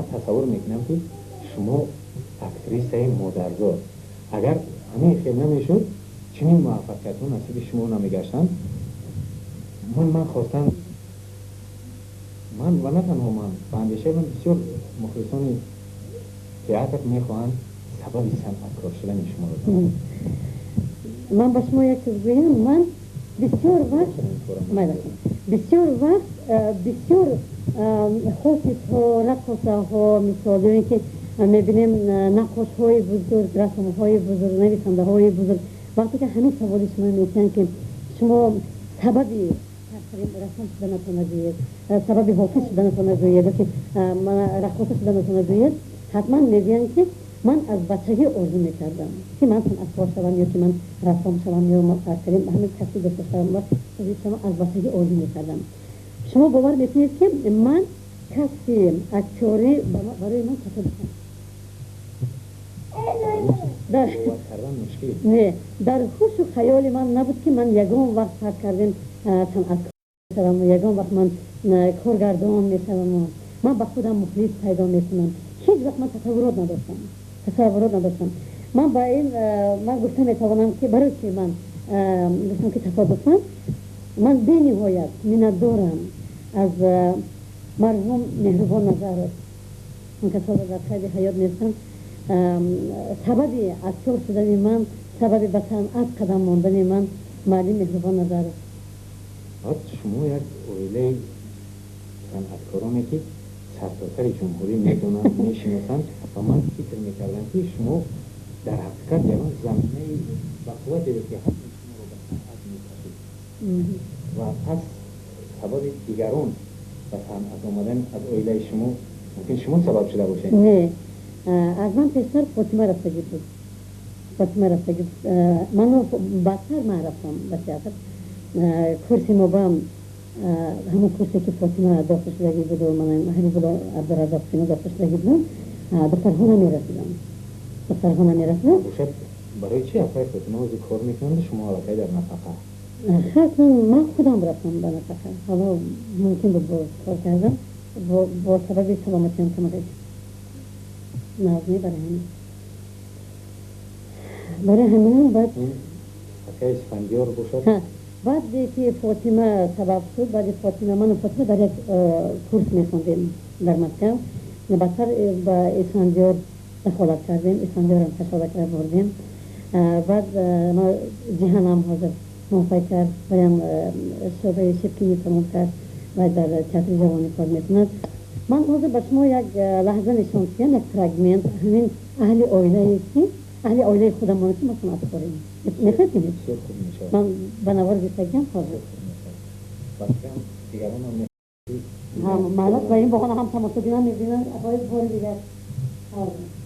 Ман тасаввур мекунам, ки шумо актрисаи модарзод. Агар ҳамин хел намешуд, чунин муваффақиятҳо насиби шумо намегаштанд. Ман хостам, ман ва на танҳо ман, ба андешаи ман, бисёр мухлисони театр мехоҳанд сабаби санъаткор шудани шуморо. Ман ба шумо як чиз гӯям. Ман бисёр вақт, бисёр вақт, бисёр ҳофизҳо, раққосаҳо, мисол, ё ин ки мебинем, наққошҳои бузург, рассомҳои бузург, нависандаҳои бузург, вақте ки ҳамин саволи шумо метиҳанд, ки шумо сабаби рассом шуданатон нагӯед, сабаби ҳофиз шуданатон нагӯед ёки раққоса шуданатон нагӯед, ҳатман мегӯянд, ки ман аз бачагӣ орзу мекардам, ки ман санъаткор шавам ё ки ман рассом шавам ё ҳамин касби дошта шавам, шавам, аз бачагӣ орзу мекардам. Шумо бовар мекунед, ки ман касби актёрӣ барои ман тасодуфан не, дар ҳушу хаёли ман набуд, ки ман ягон вақт, фарз кардем, санъаткор шавам, ягон вақт ман коргардон мешавам, ман ба худам мухлис пайдо мекунам. Ҳеҷ вақт ман тасаввурот надоштам, тасаввурот надоштам. Ман ба ин, ман гуфта метавонам, ки барои чи ман гуфтам, ки тасодуфан, ман бениҳоят миннатдорам аз марҳум Меҳрубон Назаров, он касоро дар қайди ҳаёт нестанд. Сабаби актёр шудани ман, сабаби ба санъат қадам мондани ман муаллим Меҳрубон Назаров. Шумо як оилаи санъаткороне, ки сартосари ҷумҳурӣ медонанд, мешиносанд, ва ман фикр мекардам, ки шумо дар ҳақиқат ягон заминаи бақуввате, ки ҳатман шуморо ба санъат мекашид. Ва пас сабаби дигарон ба санъат омадан аз оилаи шумо мумкин шумо сабаб шуда бошед? Не, аз ман пештар Фотима рафтагӣ буд, Фотима рафтагӣ. Ману баъдтар ман рафтам ба театр. Курси мо ба ҳамон курсе, ки Фотима дохил шудагӣ буду Ҳабибулло Абдуразоқ кино дохил шудагӣ будам, духтарҳо намерасиданд, духтарҳо намерасиданд. Бошад, барои чи апаи Фотима ҳозир кор мекунанд, шумо аллакай дар нафақа? Хатман ман худам рафтам ба нафақа. Ҳало мумкин буд бо кор кардан, бо сабаби саломатиам камакак назме, барои ҳаминам баъд Акаи Исфандиёр бошад? Баъде ки Фотима сабаб шуд, баъди Фотима, ману Фотима дар як курс мехондем дар Москав. Баъдтар ба Исфандиёр дахолат кардем, Исфандиёрам кашола кард, бурдем. Баъд Ҷиҳанам ҳозир мувофиқ кард, ваям шӯъбаи Щепкини тамом кард ва дар театри ҷавонӣ кор мекунад. Ман ҳозир ба шумо як лаҳза нишон диҳам, як фрагмент, ҳамин аҳли оилае, ки аҳли оилаи худамон, ки мо санъаткорем. Мехоҳед бинед? Ман ба навор гирифтагиам ҳозир. Дигаронам. Маълум, ба ин баҳона ҳам тамошобинан мебинанд. Бори дигар ҳозир.